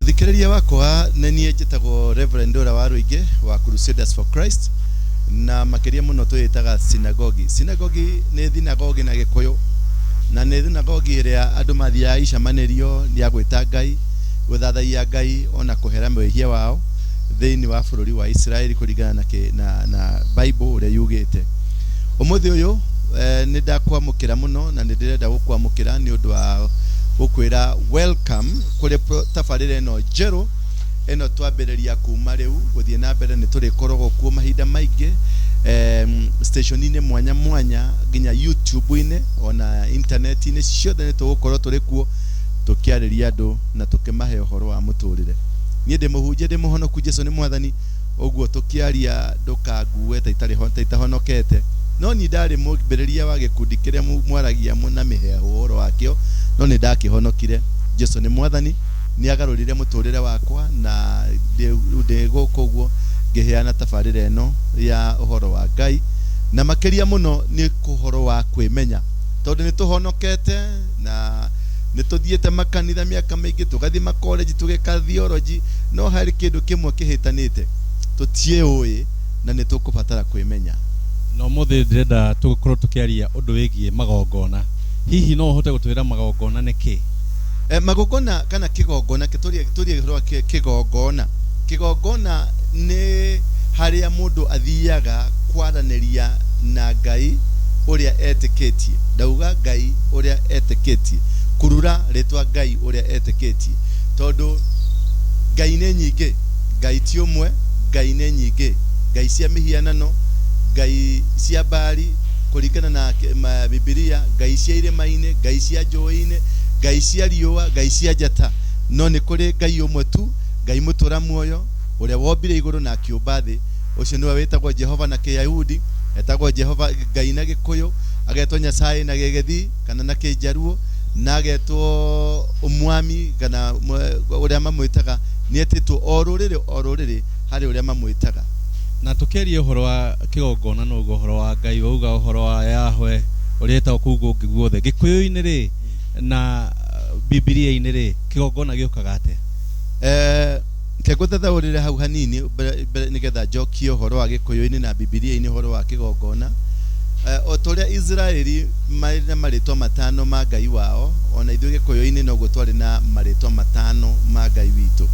Thikĩrĩria wakwa, nĩ niĩ njĩtagwo Reverend Ndũra wa Rũingĩ wa Crusaders for Christ, na makĩria mũno twĩĩtaga synagogi. Synagogi nĩ thinagogi na Gĩkũyũ, na nĩ thinagogi ĩrĩa andũ mathiaga icamanĩrio rĩa gwĩta Ngai, gũthathaiya Ngai ona kũhera wĩhia wao thĩinĩ wa bũrũri wa Isiraeli kũringana na, kĩ, na, na Bible ũrĩa yugĩte. Ũmũthĩ ũyũ nĩ ndakwamũkĩra mũno na nĩ ndĩrenda gũkwamũkĩra nĩ ũndũ wa gũkwĩra welcome kũrĩ tabarĩra ĩno njerũ ĩno twambĩrĩria kuma rĩu gũthiĩ na mbere. Nĩ tũrĩkoragwo kuo mahinda maingĩ station-inĩ mwanya mwanya, nginya YouTube-inĩ ona internet-inĩ ciothe nĩ tũgũkorwo tũrĩ kuo tũkĩarĩria andũ na tũkĩmahe ũhoro wa mũtũrĩre. Niĩ ndĩ mũhunjia, ndĩ mũhonoku, Jesu nĩ mwathani, ũguo tũkĩaria ndũkangue ta itarĩ ta itahonokete. No niĩ ndarĩ mũambĩrĩria wa gĩkundi kĩrĩa mwaragia na mĩheehũ ũhoro wakĩo, no nĩ ndakĩhonokire. Jesu nĩ mwathani, nĩ agarũrire mũtũrĩre wakwa na rĩu ndĩ gũkũ ũguo ngĩheana tabarĩra ĩno ya ũhoro wa Ngai, na makĩria mũno nĩ ũhoro wa kwĩmenya, tondũ nĩ tũhonokete na nĩ tũthiĩte makanitha mĩaka mĩingĩ, tũgathiĩ makolenji, tũgeka theology, no harĩ kĩndũ kĩmwe kĩhĩtanĩte, tũtiĩũĩ na nĩ tũkũbatara kwĩmenya. Na ũmũthĩ ndĩrenda tũkorwo tũkĩaria ũndũ wĩgiĩ magongona. Hihi no ũhote gũtwĩra magongona nĩ kĩ? Magongona kana kĩgongona, tũrie ũhoro wa kĩgongona. Kĩgongona nĩ harĩa mũndũ athiaga kwaranĩria na Ngai ũrĩa etĩkĩtie. Ndauga Ngai ũrĩa etĩkĩtie, kurura rĩtwa Ngai ũrĩa etĩkĩtie, tondũ Ngai nĩ nyingĩ, Ngai ti ũmwe, Ngai nĩ nyingĩ, Ngai cia mĩhianano, Ngai cia mbari kũringana na Bibilia, Ngai cia irĩma-inĩ, Ngai cia njũĩ-inĩ, Ngai cia riũa, Ngai cia njata. No nĩ kũrĩ Ngai ũmwe tu, Ngai mũtũra muoyo, ũrĩa wombire igũrũ na akĩũmba thĩ. Ũcio nĩwe wĩtagwo Jehova na Kĩyahudi, etagwo Jehova Ngai na Gĩkũyũ, agetwo Nyasaye na Gĩgĩthii kana na Kĩnjaruo, na agetwo Umwami kana ũrĩa mamwĩtaga. Nĩ etĩtwo o rũrĩrĩ o rũrĩrĩ harĩ ũrĩa mamwĩtaga. Na tũkĩaria ũhoro wa kĩgongona no uga ũhoro wa Ngai, wauga ũhoro wa Yahweh ũrĩa etagwo kũu kũngĩ guothe. Gĩkũyũ-inĩ rĩ na Bibilia-inĩ rĩ, kĩgongona gĩũkaga atĩa? Reke ngũthathaũrĩre hau hanini mbere nĩgetha njokie ũhoro wa Gĩkũyũ-inĩ na Bibilia-inĩ ũhoro wa kĩgongona. O ta ũrĩa Israeli marĩ na marĩtwa matano ma Ngai wao, ona ithuĩ Gĩkũyũ-inĩ noguo twarĩ na marĩtwa matano ma Ngai witũ.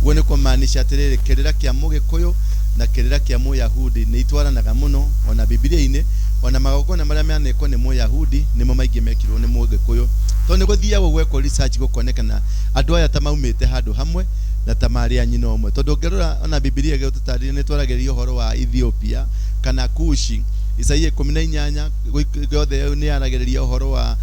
Ũguo nĩ kũmaanisha atĩrĩrĩ, kĩrĩra kĩa Mũgĩkũyũ na kĩrĩra kĩa Mũyahudi nĩ itwaranaga mũno, ona Bibilia-inĩ, ona magongona marĩa manekwo nĩ Mũyahudi nĩmo maingĩ mekirwo nĩ Mũgĩkũyũ. Tondũ nĩ gũthiagwo gwekwo research gũkonekana andũ aya ta maumĩte handũ hamwe na ta marĩ a nyina ũmwe. Tondũ ũngĩrora ona Bibilia ĩgĩtũtarĩria nĩ twaragĩrĩria ũhoro wa Ethiopia kana Kushi, Isaia 18 yothe nĩ yaragĩrĩria ũhoro wa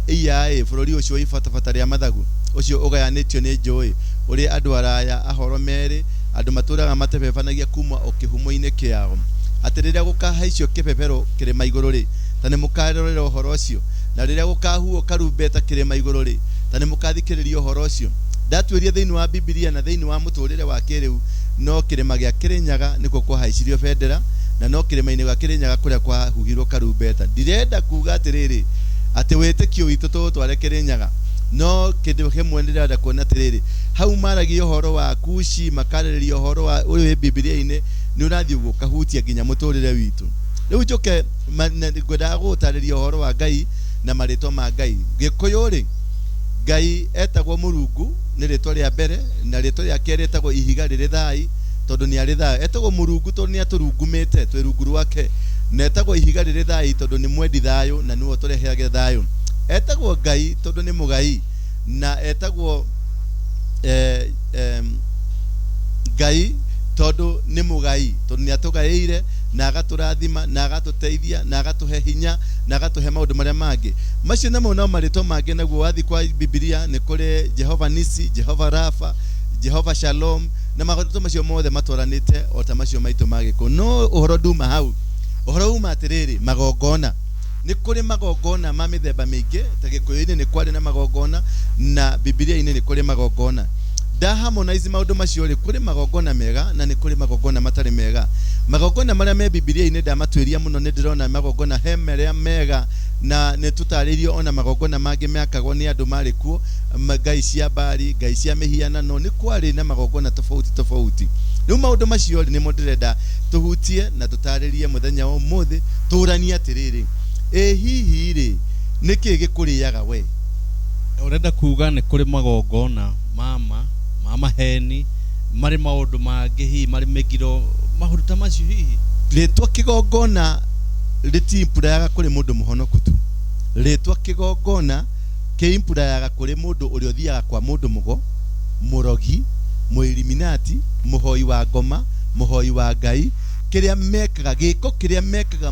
EIA, bũrũri ũcio wĩ ibatabata rĩa mathagu, ũcio ũgayanĩtio nĩ njũĩ, ũrĩa andũ araya ahoro merĩ, andũ matũraga matebebanagia kuma o kĩhumo-inĩ kĩao. Atĩ rĩrĩa gũkahaicio kĩbebero kĩrĩma igũrũ rĩ, ta nĩ mũkarorera ũhoro ũcio, na rĩrĩa gũkahuhwo karumbeta kĩrĩma igũrũ rĩ, ta nĩ mũkathikĩrĩria ũhoro ũcio. Ndatuĩria thĩinĩ wa Bibilia na thĩinĩ wa mũtũrĩre wa kĩrĩu, no kĩrĩma gĩa Kĩrĩnyaga nĩkuo kwahaicirio bendera, na no kĩrĩma-inĩ gĩa Kĩrĩnyaga kũrĩa kwahuhirwo karumbeta. Ndirenda kuga atĩrĩrĩ, atĩ wĩtĩkio witũ tũũtware Kĩrĩnyaga, no kĩndũ kĩmwe ndĩrenda kuona atĩrĩrĩ, hau maragia ũhoro wa Kushi, makarĩrĩria ũhoro wa ũyũ wĩ Bibilia-inĩ, nĩ ũrathiĩ ũguo ũkahutia nginya mũtũrĩre witũ. Rĩu njũke ngwendaga gũgũtarĩria ũhoro wa Ngai na marĩtwa ma Ngai. Gĩkũyũ rĩ, Ngai etagwo Mũrungu nĩ rĩtwa rĩa mbere, na rĩtwa rĩa kerĩ etagwo ihiga rĩrĩ thai, tondũ nĩ arĩ thayũ. Etagwo Mũrungu tondũ nĩ atũrungumĩte, twĩ rungu rwake. Na etagwo ihiga rĩrĩ thai tondũ nĩ mwendi thayũ na nĩwe ũtũreheage thayũ. Etagwo Ngai tondũ nĩ mũgai, na etagwo Ngai tondũ nĩ mũgai, tondũ nĩ atũgaĩire na agatũrathima na agatũteithia na agatũhe hinya na agatũhe maũndũ marĩa mangĩ. Macio namo no marĩtwa mangĩ. Naguo wathiĩ kwa Bibilia nĩ kũrĩ Jehova Nisi, Jehova Rafa, Jehova Shalom, na marĩtwa macio mothe matwaranĩte o ta macio maitũ ma Gĩkũyũ. No ũhoro nduma hau, ũhoro uma atĩrĩrĩ, magongona. Nĩ kũrĩ magongona ma mĩthemba mĩingĩ, ta Gĩkũyũ-inĩ nĩ kwarĩ na magongona, na Bibilia-inĩ nĩ kũrĩ magongona. Nda harmonize maũndũ macio rĩ, kũrĩ magongona mega na nĩ kũrĩ magongona matarĩ mega. Magongona marĩa me Bibilia-inĩ ndamatuĩria mũno, nĩ ndĩrona magongona he marĩa mega, na nĩ tũtarĩirio ona magongona mangĩ mekagwo nĩ andũ marĩ kuo, ngai cia Baali, ngai cia mĩhianano, nĩ kwarĩ na magongona tofauti tofauti. Rĩu maũndũ macio rĩ, nĩmo ndĩrenda tũhutie na tũtarĩrie mũthenya wa ũmũthĩ, tũranie atĩrĩrĩ, ĩ hihi rĩ, nĩkĩ gĩkũrĩaga we? Ũrenda kuga nĩ kũrĩ magongona mama ma maheni, marĩ maũndũ mangĩ hihi marĩ mĩgiro, maũndũ ta macio hihi? Rĩtwa kĩgongona rĩtiimpurayaga kũrĩ mũndũ mũhonoku tu. Rĩtwa kĩgongona kĩimpurayaga kũrĩ mũndũ ũrĩa ũthiaga kwa mũndũ mũgo, mũrogi, mũiliminati, mũhoi wa ngoma, mũhoi wa Ngai, kĩrĩa mekaga, gĩko kĩrĩa mekaga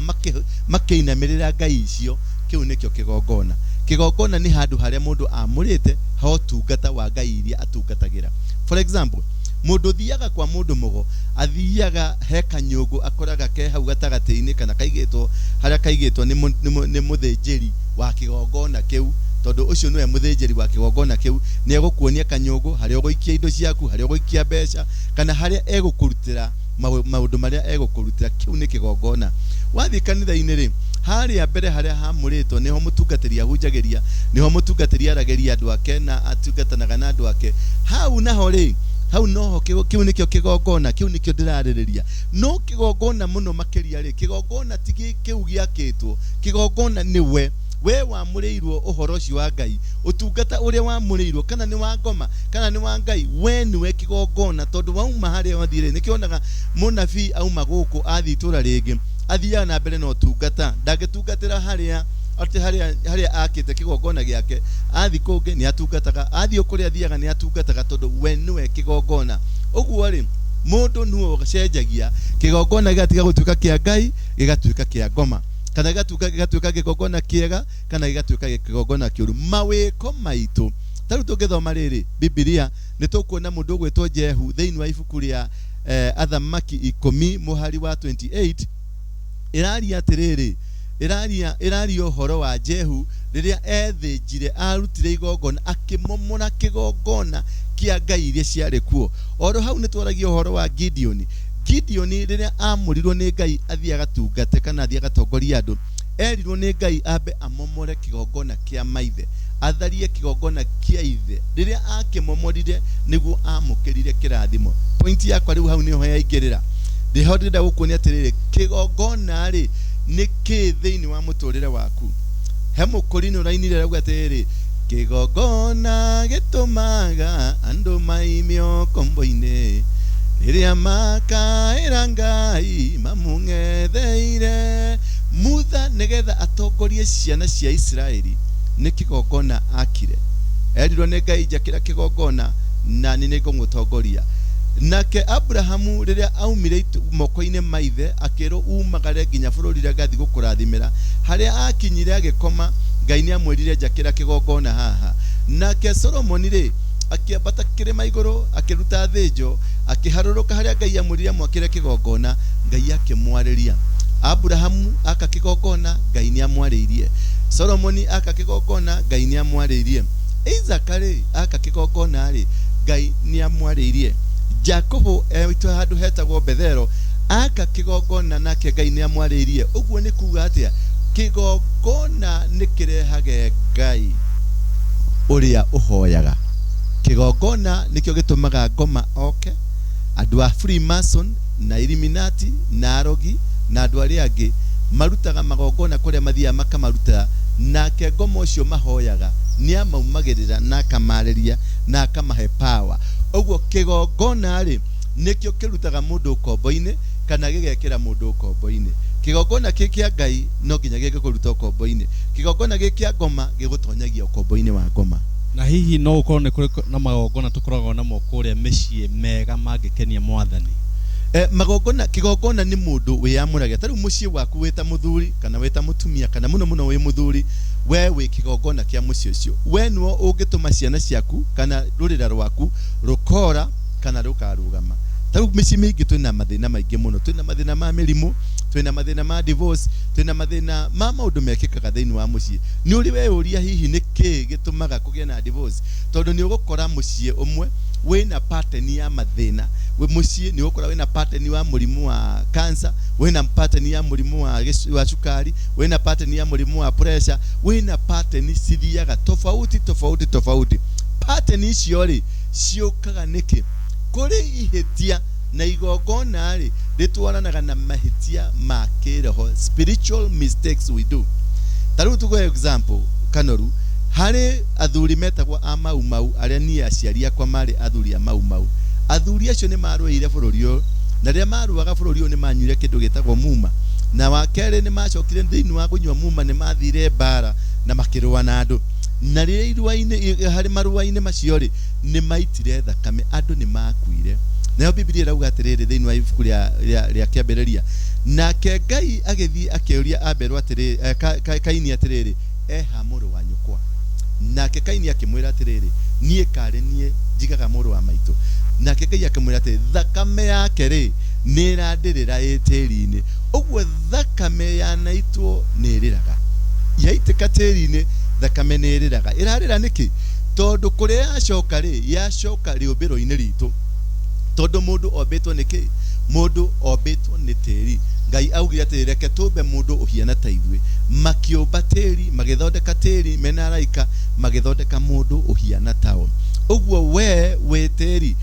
makĩinamĩrĩra ngai icio, kĩu nĩkĩo kĩgongona. Kĩgongona nĩ handũ harĩa mũndũ amũrĩte ha ũtungata wa ngai iria atungatagĩra. For example, mũndũ ũthiaga kwa mũndũ mũgo, athiaga he kanyũngũ akoraga ke hau gatagatĩ-inĩ kana kaigĩtwo harĩa kaigĩtwo nĩ mũthĩnjĩri wa kĩgongona kĩu, tondũ ũcio nĩwe mũthĩnjĩri wa kĩgongona kĩu, nĩ egũkuonia kanyũngũ harĩa ũgũikia indo ciaku, harĩa ũgũikia mbeca, kana harĩa egũkũrutĩra maũndũ marĩa egũkũrutĩra. Kĩu nĩ kĩgongona. Wathiĩ kanitha-inĩ rĩ, harĩa mbere harĩa hamũrĩtwo nĩho mũtungatĩri ahunjagĩria, nĩho mũtungatĩri aragĩria andũ ake na atungatanaga na andũ ake. Hau naho rĩ, hau noho kĩu nĩkĩo kĩgongona, kĩu nĩkĩo ndĩrarĩrĩria. No kĩgongona mũno makĩria rĩ, kĩgongona ti kĩu gĩakĩtwo, kĩgongona nĩ we. We wamũrĩirwo ũhoro ũcio wa Ngai, ũtungata ũrĩa wamũrĩirwo, kana nĩ wa ngoma, kana nĩ wa Ngai, we nĩwe kĩgongona, tondũ wauma harĩa wathiĩ rĩ, nĩkĩo wonaga mũnabii auma gũkũ athiĩ itũũra rĩngĩ, athiaga na mbere na ũtungata, ndangĩtungatĩra harĩa atĩ harĩa akĩte kĩgongona gĩake, athiĩ kũngĩ nĩ atungataga, athiĩ kũrĩa athiaga nĩ atungataga, tondũ we nĩwe kĩgongona. Ũguo rĩ, mũndũ nĩwe ũcenjagia kĩgongona gĩgatiga gũtuĩka kĩa Ngai, gĩgatuĩka kĩa ngoma, kana gĩgatuĩka kĩgongona kĩega, kana gĩgatuĩka kĩgongona kĩũru. Mawĩko maitũ, ta rĩu tũngĩthoma rĩrĩ Bibilia, nĩ tũkuona mũndũ ũgwĩtwo Jehu thĩinĩ wa ibuku rĩa Athamaki 10 mũhari wa 28, ĩraria atĩrĩrĩ, ĩraria ũhoro wa Jehu rĩrĩa ethĩnjire, arutire igongona, akĩmomora kĩgongona kĩa ngai iria ciarĩ kuo. Oro hau nĩ twaragia ũhoro wa Gideoni. Gideoni rĩrĩa amũrirwo nĩ Ngai athiĩ agatungate kana athiĩ agatongorie andũ, erirwo nĩ Ngai ambe amomore kĩgongona kĩa maithe, atharie kĩgongona kĩa ithe. Rĩrĩa akĩmomorire nĩguo amũkĩrire kĩrathimo. Point yakwa rĩu hau nĩho yaingĩrĩra. Nĩho ndĩrenda gũkuonia atĩrĩrĩ, kĩgongona rĩ nĩ kĩ thĩinĩ wa mũtũrĩre waku? He mũkũrinũ ũrainire arauga atĩrĩrĩ, kĩgongona gĩtũmaga andũ maimio kombo-inĩ, rĩrĩa makaĩra Ngai mamũng'etheire. Mutha nĩgetha atongorie ciana cia Isiraeli nĩ kĩgongona akire. Erirwo nĩ Ngai njakĩra kĩgongona na nĩ nĩngũgũtongoria. Nake Abrahamu rĩrĩa aumire moko-inĩ ma ithe akĩrwo umagare nginya bũrũri ũrĩa ngathiĩ gũkũrathimĩra, harĩa akinyire agĩkoma, Ngai nĩ amwĩrire njakĩra kĩgongona haha. Nake Solomoni rĩ, akĩambata kĩrĩma igũrũ akĩruta thĩnjo, akĩharũrũka harĩa Ngai amwĩrire amwakĩre kĩgongona, Ngai akĩmwarĩria. Abrahamu aka kĩgongona, Ngai nĩ amwarĩirie. Solomoni aka kĩgongona, Ngai nĩ amwarĩirie. Isaka rĩ, aka kĩgongona rĩ, Ngai nĩ amwarĩirie. Jakubu etwo handũ hetagwo Bethelo, aka kĩgongona nake Ngai nĩ amwarĩirie. Ũguo nĩ kuga atĩa? Kĩgongona nĩ kĩrehage Ngai ũrĩa ũhoyaga. Kĩgongona nĩkĩo gĩtũmaga ngoma oke, andũ a Freemason na Illuminati na arogi na andũ arĩa angĩ marutaga magongona kũrĩa mathiaga makamaruta, nake ngoma ũcio mahoyaga nĩ amaumagĩrĩra na akamarĩria na akamahe power. Ũguo kĩgongona rĩ, nĩkĩo kĩrutaga mũndũ ũkombo-inĩ kana gĩgekĩra mũndũ ũkombo-inĩ. Kĩgongona kĩ kĩa Ngai no nginya gĩngĩkũruta ũkombo-inĩ. Kĩgongona gĩ kĩa ngoma gĩgũtonyagia ũkombo-inĩ wa ngoma. Na hihi no gũkorwo nĩ kũrĩ na magongona tũkoragwo namo kũrĩa mĩciĩ mega mangĩkenia Mwathani? Magongona, kĩgongona nĩ mũndũ wĩyamũragia. Ta rĩu mũciĩ waku wĩ ta mũthuri kana wĩ ta mũtumia kana mũno mũno wĩ mũthuri, we wĩ kĩgongona kĩa mũciĩ ũcio. We nĩwe ũngĩtũma ciana ciaku kana rũrĩra rwaku rũkora kana rũkarũgama. Ta rĩu mĩciĩ mĩingĩ twĩna mathĩna maingĩ mũno. Twĩna mathĩna ma mĩrimũ, twĩna mathĩna ma divorce, twĩna mathĩna ma maũndũ mekĩkaga thĩinĩ wa mũciĩ. Nĩ ũrĩ weyũria hihi nĩ kĩĩ gĩtũmaga kũgĩe na divorce? Tondũ nĩ ũgũkora mũciĩ ũmwe Wĩna pattern ya mathĩna wĩ mũciĩ, nĩ ũgũkora wĩna pattern wa mũrimũ wa cancer, wĩna pattern ya mũrimũ wa cukari, wĩna pattern ya mũrimũ wa pressure, wĩna pattern cithiaga tofauti tofauti tofauti. Pattern icio rĩ ciũkaga nĩkĩ? Kũrĩ ihĩtia na igongona rĩ rĩtwaranaga na mahĩtia ma kĩroho, spiritual mistakes we do. Ta rĩu tuge example Kanoru, harĩ athuri metagwo a Mau Mau, arĩa niĩ aciari akwa marĩ athuri a Mau Mau. Athuri acio nĩ marũĩire bũrũri ũyũ, na rĩrĩa marũaga bũrũri ũyũ nĩ manyuire kĩndũ gĩtagwo muma, na wa kerĩ nĩ macokire thĩinĩ wa kũnyua muma nĩ mathire mbara na makĩrũa na andũ, na rĩrĩa irũa-inĩ harĩ marũa-inĩ macio rĩ nĩ maitire thakame, andũ nĩ makuire. Nayo Bibilia ĩrauga atĩrĩrĩ thĩinĩ wa ibuku rĩa Kĩambĩrĩria, nake Ngai agĩthiĩ akĩũria Abelo atĩrĩrĩ, Kaini atĩrĩrĩ, eha mũrũ wa nyũkwa? Nake Kaini akĩmwĩra atĩrĩrĩ, niĩ karĩ niĩ njigaga mũrũ wa maitũ? Nake Ngai akĩmwĩra atĩrĩ, thakame yake rĩ nĩ ĩrandĩrĩra ĩ tĩri-inĩ. Ũguo thakame yanaitwo nĩ ĩrĩraga, yaitĩka tĩri-inĩ thakame nĩ ĩrĩraga. Ĩrarĩra nĩkĩ? Tondũ kũrĩa yacoka rĩ, yacoka rĩũmbĩro-inĩ ritũ. Tondũ mũndũ ombĩtwo nĩ kĩ? Mũndũ ombĩtwo nĩ tĩri. Ngai augire atĩrĩ, reke tũmbe mũndũ ũhiana ta ithuĩ. Makĩũmba tĩri, magĩthondeka tĩri mena araika, magĩthondeka mũndũ ũhiana tao. Ũguo we wĩ tĩri.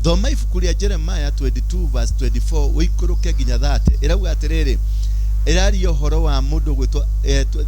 Thoma ibuku rĩa Jeremiah 22 verse 24 ũikũrũke nginya 30. Ĩrauga atĩrĩrĩ, ĩraria ũhoro wa mũndũ gwĩtwo,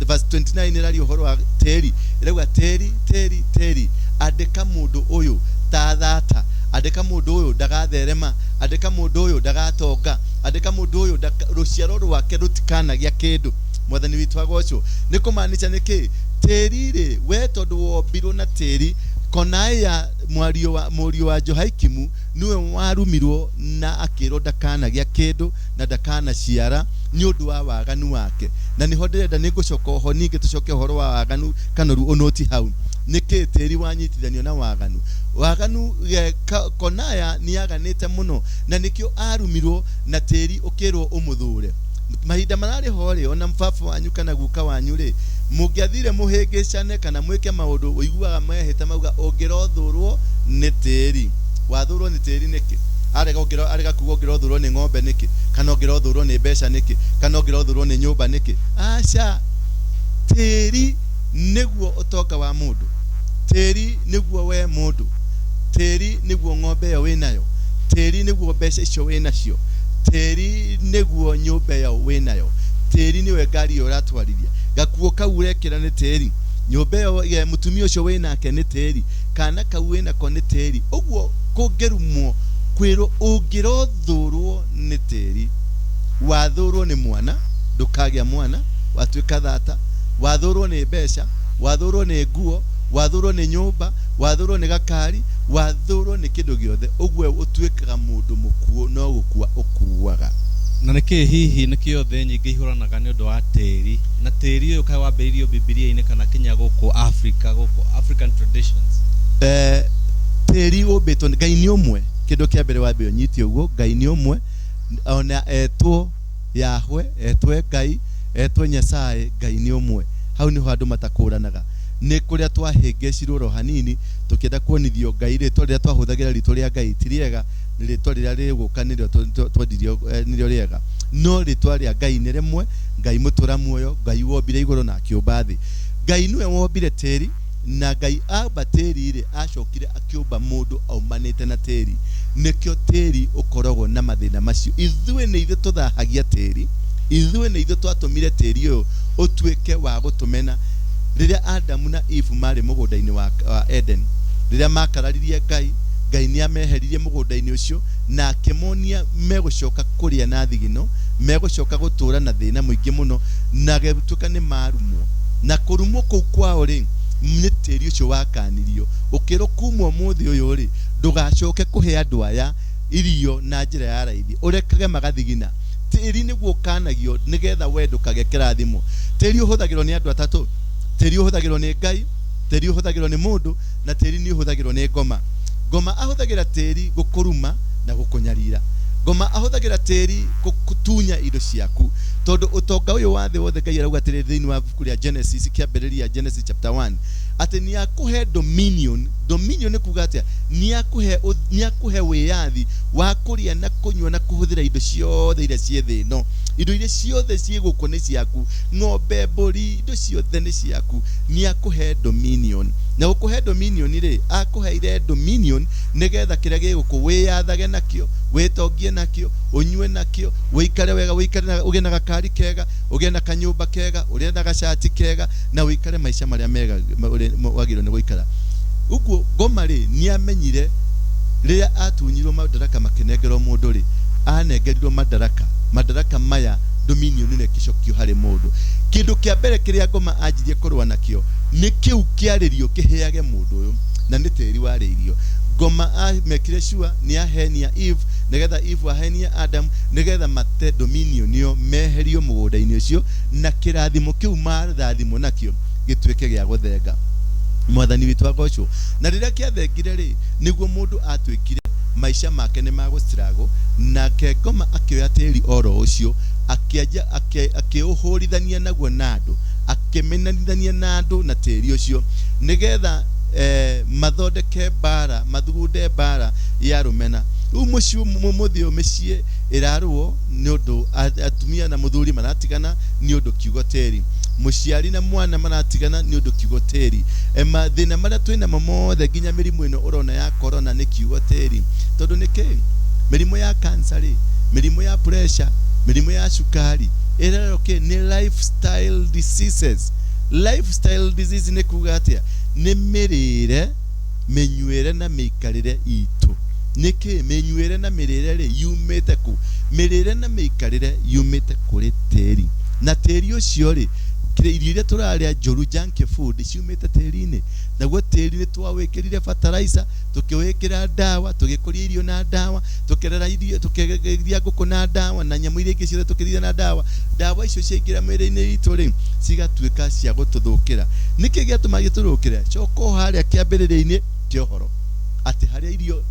verse 29 ĩraria ũhoro wa tĩri. Ĩrauga tĩri, tĩri, tĩri, andĩka mũndũ ũyũ ta thata, andĩka mũndũ ũyũ ndagatherema, andĩka mũndũ ũyũ ndagatonga, andĩka mũndũ ũyũ rũciaro rwake rũtikanagia kĩndũ. Mwathani witũ agocwo. Nĩ kũmaanisha nĩkĩ? Tĩri rĩ, we tondũ wombirwo na tĩri, Konaya mũriũ wa Johaikimu nĩwe warumirwo na akĩrwo ndakanagia kĩndũ na ndakanaciara nĩ ũndũ wa waganu wake. Na nĩho ndĩrenda nĩ ngũcoka oho ningĩ tũcoke ũhoro wa waganu Kanoru ũnũti hau. Nĩkĩ tĩri wanyitithanio na waganu? Waganu Konaya nĩ aganĩte mũno na nĩkĩo arumirwo na tĩri ũkĩrwo ũmũthũre. Mahinda mararĩ ho rĩ, ona baba wanyu kana guka wanyu rĩ, mũngĩathire mũhĩngĩcane kana mwĩke maũndũ ũiguaga mehĩte mauga ũngĩrothũrwo nĩ tĩri. Wathũrwo nĩ tĩri nĩkĩ? Arega ũngĩro arega kuga ũngĩrothũrwo nĩ ng'ombe nĩkĩ? Kana ũngĩrothũrwo nĩ mbeca nĩkĩ? Kana ũngĩrothũrwo nĩ nyũmba nĩkĩ? Aca, tĩri nĩguo ũtonga wa mũndũ, tĩri nĩguo we mũndũ, tĩri nĩguo ng'ombe ĩyo wĩnayo, tĩri nĩguo mbeca icio wĩnacio, tĩri nĩguo nyũmba ĩyo wĩnayo, tĩri nĩwe ngari ĩyo ũratwarithia, gakuo kau ũrekĩra nĩ tĩri, nyũmba ĩyo mũtumia ũcio wĩnake nĩ tĩri, kana kau wĩnako nĩ tĩri. Ũguo kũngĩrumwo kwĩrwo ũngĩrothũrwo nĩ tĩri, wathũrwo nĩ mwana ndũkagĩa mwana, watuĩka thata, wathũrwo nĩ mbeca, wathũrwo nĩ nguo, wathũrwo nĩ nyũmba, wathũrwo nĩ gakari, wathũrwo nĩ kĩndũ gĩothe, ũguo ũtuĩkaga mũndũ mũkuũ, no gũkua ũkuaga. Na nĩkĩ hihi nĩkĩo thĩ nyingĩ ihũranaga nĩ ũndũ wa tĩri? Na tĩri ũyũ kaĩ wambĩrĩirio Bibilia-inĩ kana kinya gũkũ Africa, gũkũ African traditions? Tĩri ũmbĩtwo Ngai nĩ ũmwe. Kĩndũ kĩa mbere wambe ũnyite ũguo, Ngai nĩ ũmwe, ona etwo Yahweh, etwe Ngai, etwo Nyasaye, Ngai nĩ ũmwe. Hau nĩho andũ matakũranaga. Nĩ kũrĩa twahĩngĩcirwo ro hanini tũkĩenda kuonithio Ngai rĩtwa rĩrĩa twahũthagĩra rĩtwa rĩa Ngai ti rĩega, rĩtwa rĩrĩa rĩgũka nĩrĩo twendirio nĩrĩo rĩega. No rĩtwa rĩa Ngai nĩ rĩmwe, Ngai mũtũra muoyo, Ngai wombire igũrũ na akĩũmba thĩ. Ngai nĩwe wombire tĩri, na Ngai amba tĩri rĩ, acokire akĩũmba mũndũ aumanĩte na tĩri. Nĩkĩo tĩri ũkoragwo na mathĩna macio. Ithuĩ nĩ ithuĩ tũthahagia tĩri, ithuĩ nĩ ithuĩ twatũmire tĩri ũyũ ũtuĩke wa gũtũmena. Rĩrĩa Adamu na Eve marĩ mũgũnda-inĩ wa Eden, rĩrĩa makararirie Ngai, Ngai nĩ ameheririe mũgũnda-inĩ ũcio na akĩmonia megũcoka kũrĩa na thigino, megũcoka gũtũra na thĩna mũingĩ mũno, na gũtuĩka nĩ marumwo. Na kũrumwo kũu kwao rĩ, nĩ tĩri ũcio wakanirio, ũkĩrwo kuma ũmũthĩ ũyũ rĩ, ndũgacoke kũhe andũ aya irio na njĩra ya raithi, ũrekage magathigina. Tĩri nĩguo ũkanagio nĩgetha we ndũkagĩe kĩrathimo. Tĩri ũhũthagĩrwo nĩ andũ atatũ. Tĩri ũhũthagĩrwo nĩ Ngai, tĩri ũhũthagĩrwo nĩ mũndũ, na tĩri nĩ ũhũthagĩrwo nĩ ngoma. Ngoma ahũthagĩra tĩri gũkũruma na gũkũnyarira. Ngoma ahũthagĩra tĩri gũtunya indo ciaku. Tondũ ũtonga ũyũ wa thĩ wothe Ngai arauga atĩrĩrĩ thĩinĩ wa ibuku rĩa Genesis, kĩambĩrĩria Genesis chapter 1, Atĩ nĩ akũhe dominion. Dominion nĩ kuga atĩa? Nĩ akũhe wĩyathi wa kũrĩa na kũnyua na kũhũthĩra indo ciothe iria ciĩ thĩ ĩno. Indo iria ciothe ciĩ gũkũ nĩ ciaku, ng'ombe, mbũri, indo ciothe nĩ ciaku. Nĩ akũhe dominion. Na gũkũhe dominion rĩ, akũheire dominion nĩgetha kĩrĩa gĩ gũkũ wĩyathage nakĩo, wĩtongie nakĩo, ũnyue nakĩo, ũikare wega, ũikare na, ũgĩe na gakari kega, ũgĩe na kanyũmba kega, ũrĩe na gacati kega, na ũikare maica marĩa mega wagĩrĩirwo nĩ gũikara. Ũguo ngoma rĩ, nĩ amenyire rĩrĩa atunyirwo madaraka makĩnengerwo mũndũ rĩ, anengerirwo madaraka, madaraka maya dominion nĩ ĩgĩcokio harĩ mũndũ. Kĩndũ kĩa mbere kĩrĩa ngoma anjirie kũrũa nakĩo nĩ kĩu kĩarĩrio kĩheage mũndũ ũyũ, na nĩ tĩri warĩirio. Ngoma amekire sure nĩ ahenia Eve, nĩgetha Eve ahenie Adam, nĩgetha mate dominion ĩyo, meherio mũgũnda-inĩ ũcio, na kĩrathimo kĩu marathimwo nakĩo gĩtuĩke gĩa gũthenga. Mwathani witũ agocwo. Na rĩrĩa kĩathengire rĩ, nĩguo mũndũ atuĩkire maica make nĩ magũstruggle, nake ngoma akĩoya tĩri oro ũcio, akĩanjia akĩũhũrithania naguo na andũ, akĩmenanithania na andũ na tĩri ũcio, nĩgetha mathondeke mbara, mathugunde mbara ya rũmena. Rĩu mũciĩ mũthĩ ũyũ mĩciĩ ĩrarũo nĩ ũndũ atumia na mũthuri maratigana nĩ ũndũ kiugo tĩri, mũciari na mwana maratigana nĩ ũndũ kiugo tĩri. Mathĩna marĩa twĩnamo mothe nginya mĩrimũ ĩno ũrona ya corona nĩ kiugo tĩri. Tondũ nĩ kĩ? Mĩrimũ ya cancer rĩ, mĩrimũ ya pressure, mĩrimũ ya cukari, ĩrerwo kĩ? Nĩ lifestyle diseases. Lifestyle disease nĩ kuga atĩa? Nĩ mĩrĩre, mĩnyuĩre na mĩikarĩre itũ. Nĩkĩ? Mĩnyuĩre na mĩrĩre rĩ, yumĩte kũ? Mĩrĩre na mĩikarĩre yumĩte kũrĩ tĩri. Na tĩri ũcio rĩ, irio iria tũrarĩa njũru, junk food, ciumĩte tĩri-inĩ. Naguo tĩri nĩ twawĩkĩrire fertilizer, tũkĩwĩkĩra ndawa, tũgĩkũria irio na ndawa, tũkĩrera irio, tũkĩrĩithia ngũkũ na ndawa, na nyamũ iria ingĩ ciothe tũkĩrĩithia na ndawa. Ndawa icio ciaingĩra mĩĩrĩ-inĩ itũ rĩ, cigatuĩka cia gũtũthũkĩra. Nĩkĩ gĩatũma gĩtũthũkĩre? Coka o harĩa kĩambĩrĩria-inĩ kĩa ũhoro, atĩ harĩa irio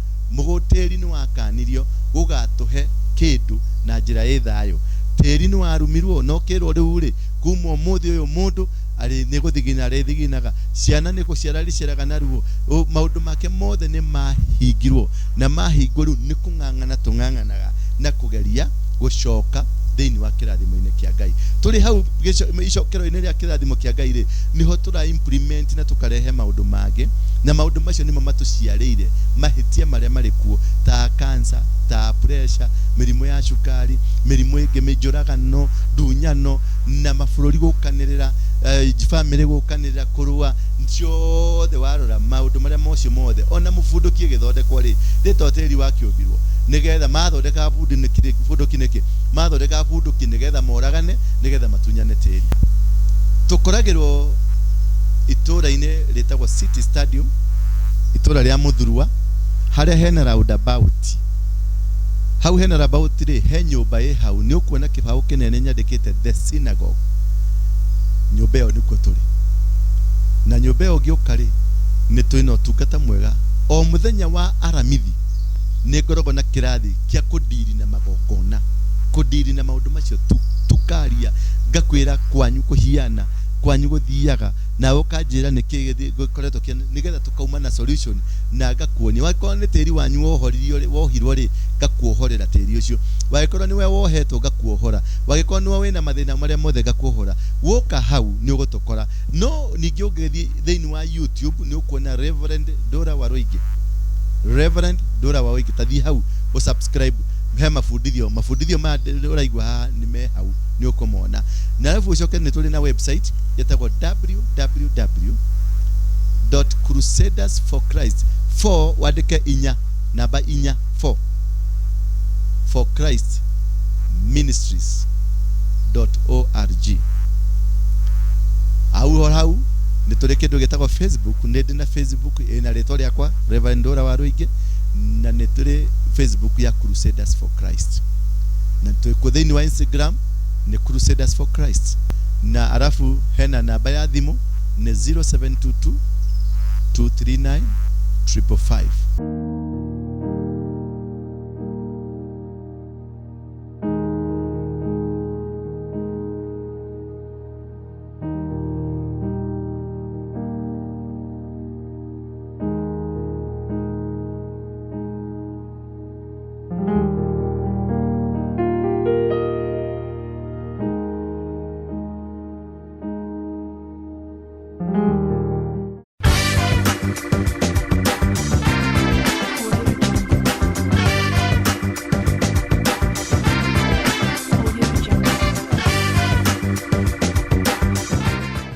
tĩri nĩ wakanirio gũgatũhe kĩndũ na njĩra ĩ thayũ. Tĩri nĩ warumirwo na ũkĩrwo rĩu rĩ, kuma ũmũthĩ ũyũ mũndũ arĩ nĩ gũthigina arĩthiginaga, ciana nĩ gũciara arĩciaraga na ruo, maũndũ make mothe nĩ mahingirwo, na mahingwo rĩu nĩ kũng'ang'ana tũng'ang'anaga na kũgeria gũcoka thĩinĩ wa kĩrathimo-inĩ kĩa Ngai. Tũrĩ hau icokero-inĩ rĩa kĩrathimo kĩa Ngai rĩ, nĩho tũra implement na tũkarehe maũndũ mangĩ, na maũndũ macio nĩmo matũciarĩire mahĩtia marĩa marĩ kuo, ta cancer, ta pressure, mĩrimũ ya cukari, mĩrimũ ĩngĩ, mĩnjũragano, ndunyano, na mabũrũri gũkanĩrĩra, bamĩrĩ gũkanĩrĩra, kũrũa, ciothe warora maũndũ marĩa mocio mothe, ona mũbundũki ĩgĩthondekwo rĩ, rĩ to tĩri wakĩũmbirwo, nĩgetha mathondekaga bunduki nĩkĩ? Mathondekaga bunduki nĩgetha moragane, nĩgetha matunyane tĩri. Tũkoragĩrwo itũũra-inĩ rĩtagwo City Stadium, itũũra rĩa Mũthurwa, harĩa hena roundabout. Hau hena roundabout rĩ, he nyũmba ĩ hau, nĩ ũkuona kĩbaũ kĩnene nyandĩkĩte The Synagogue. Nyũmba ĩyo nĩkuo tũrĩ. Na nyũmba ĩyo ũngĩũka rĩ, nĩ twĩna ũtungata mwega. O mũthenya wa Aramithi, nĩ ngoragwo na kĩrathi kĩa kũndiri na magongona, kũndiri na maũndũ macio tukaria, ngakwĩra kwanyu kũhiana, kwanyu gũthiaga, nawe ũkanjĩra nĩkĩ gĩkoretwo kĩa, nĩgetha tũkauma na solution, na ngakuonia. Wangĩkorwo nĩ tĩri wanyu wohoririo rĩ, wohirwo rĩ, ngakuohorera tĩri ũcio. Wangĩkorwo nĩwe wohetwo, ngakuohora. Wangĩkorwo nĩwe wĩna mathĩna marĩa mothe, ngakuohora. Woka hau nĩ ũgũtũkora. No ningĩ ũngĩthiĩ thĩinĩ wa YouTube nĩ ũkuona Reverend Ndura Waruingi. Reverend Ndura Waruingi, ta thiĩ hau ũsubscribe, he mabundithio, mabundithio maya ũraigua haha nĩ me hau, nĩ ũkũmona. Na arabu ũcoke nĩ tũrĩ na website ĩtagwo www dot crusaders for Christ, 4 wandĩke inya, namba inya, 4 for Christ ministries dot org. Hau hau nĩ tũrĩ kĩndũ gĩtagwo Facebook, nĩ ndĩ na Facebook ĩna rĩtwa rĩakwa Reverend Ndura Waruingi, na nĩ tũrĩ Facebook ya Crusaders for Christ, na twĩ kuo thĩinĩ wa Instagram nĩ Crusaders for Christ, na arabu hena namba ya thimũ nĩ 0722 239 555.